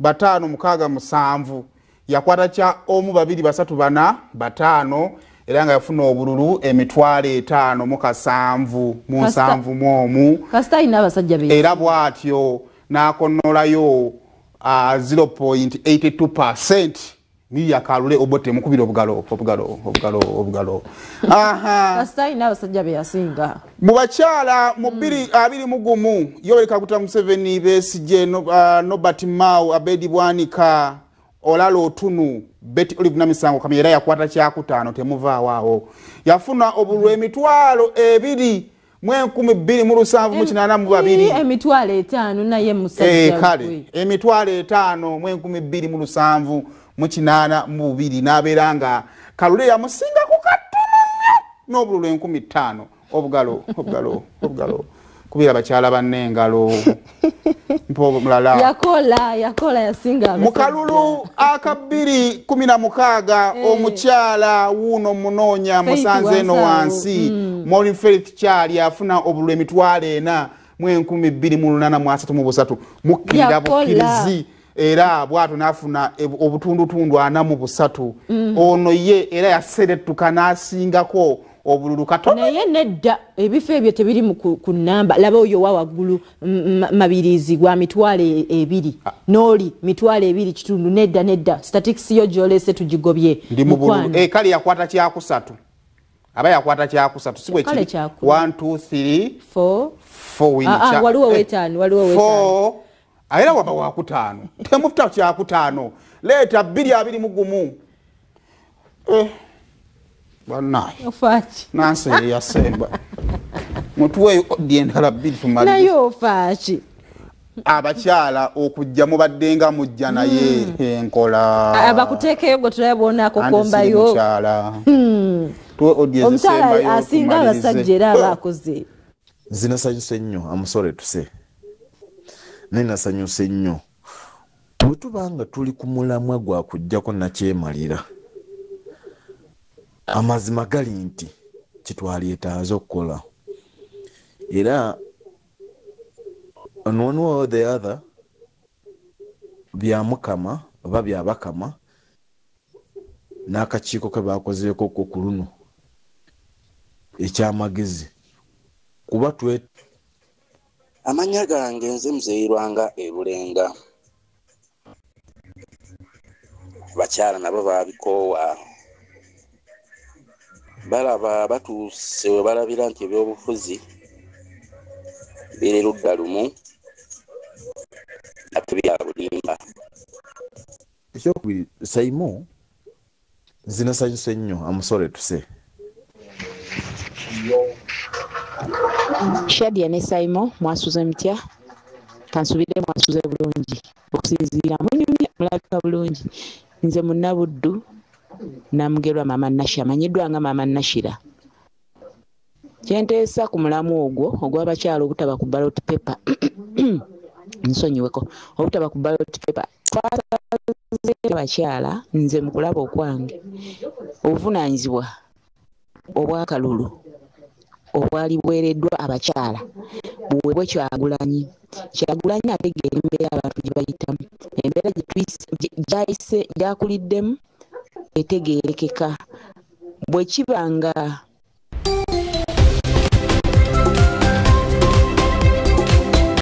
5 6 7. Yakwata kya 1 2 3 4 5 era nga yafuna obululu 5,007 mu 71. Kasita ina abasajja be. Era bw'atyo n'akonolayo 0.82%. Miya Kalule Obote mukubira obugalo obugalo obugalo obugalo. Aha. Kasita ina abasajja be yasinga. Mu bakyala mu 2021 Yoweri Kaguta Museveni, Besigye, Norbert Mao, Abedi Bwanika, Olalo Otunu, Betty Olive Namisango Kamya era yakwata kyakutaano temuvaawo awo. Yafuna obululu 22,782. 5,000 naye musajja. Kale 5,000 782 n'abeera nga Kalule yamusinga ku katono nnyo n'obululu 5,000. Obugalo obugalo obugalo. Kubira abakyala banne engalo. Mpo mulala. Yakola yasinga. Mu kalulu aka 2016 omukyala wuuno munoonya musanze eno wansi. Maureen Faith Kyali afuna obululu 4,283. Mukkirira bukkirizi. Era bw'atyo n'afuna obutundutundu 43. Ono ye era yaseretuka n'asingako obululu katono. Naye nedda ebifo ebyo tebiri ku namba. Laba oyo wa waggulu Mabirizi gwa 2,000 n'oli 2,200. Nedda nedda statistics yo gy'olese tugigobye. Ndi mu bululu. Kale yakwata kyakusatu. Aba yakwata kyakusatu si bwe kiri. 1 2 3 4 4 waliwo wetaano, waliwo wetaano. 4 Era waba wakutaano. Temufuta kyakutaano. Leeta 221. Bannaye. Ofaaki. Nansi yasemba. Mutuweeyo odi endala 2 tumalirize. Naye ofaaki. Abakyala okujja mubadde nga mujja naye enkola. Abakuteekeyo gwe tulabe bw'onaakokombayo. Mukyala. Tuwe odi ezisembayo. Omukyala asinga abasajja era aba akoze. Nze nasanyuse nnyo, I'm sorry to say. Naye nasanyuse nnyo. Bwe tuba nga tuli ku mulamwa gwa kujjako nakyemalira, amazima gali nti kitwalyetaaze okukola. Era on one way or the other, bya Mukama oba bya Bakama n'akakiiko ke baakozeeko ku luno ekyamagezi kuba twe Amannya gange nze Muzeeyi Lwanga e Bulenga. Abakyala nabo baabikoowa. Balaba batuuse we balabira nti ebyobufuzi biri ludda lumu ate bya bulimba. Ekyokubiri, Saimo, nze nasanyuse nnyo, I'm sorry to say. Shadia ne Saimo mwasuze mutya? Kansubire mwasuze bulungi. Okusinziira munyumya mulabika bulungi. Nze munnabuddu Namugerwa Mama Nashira, amanyiddwa nga Mama Nashira. Kyenteesa ku mulamu ogwo ogw'abakyala obutaba ku ballot paper nsonyiweko, obutaba ku ballot paper. Twasaze abakyala nze mu kulaba okwange obuvunaanyizibwa obw'akalulu obwali buweereddwa abakyala buweebwe Kyagulanyi. Kyagulanyi ategeera embeera abantu gye bayitamu, embeera gy'akuliddemu etegeerekeka. Bwe kiba nga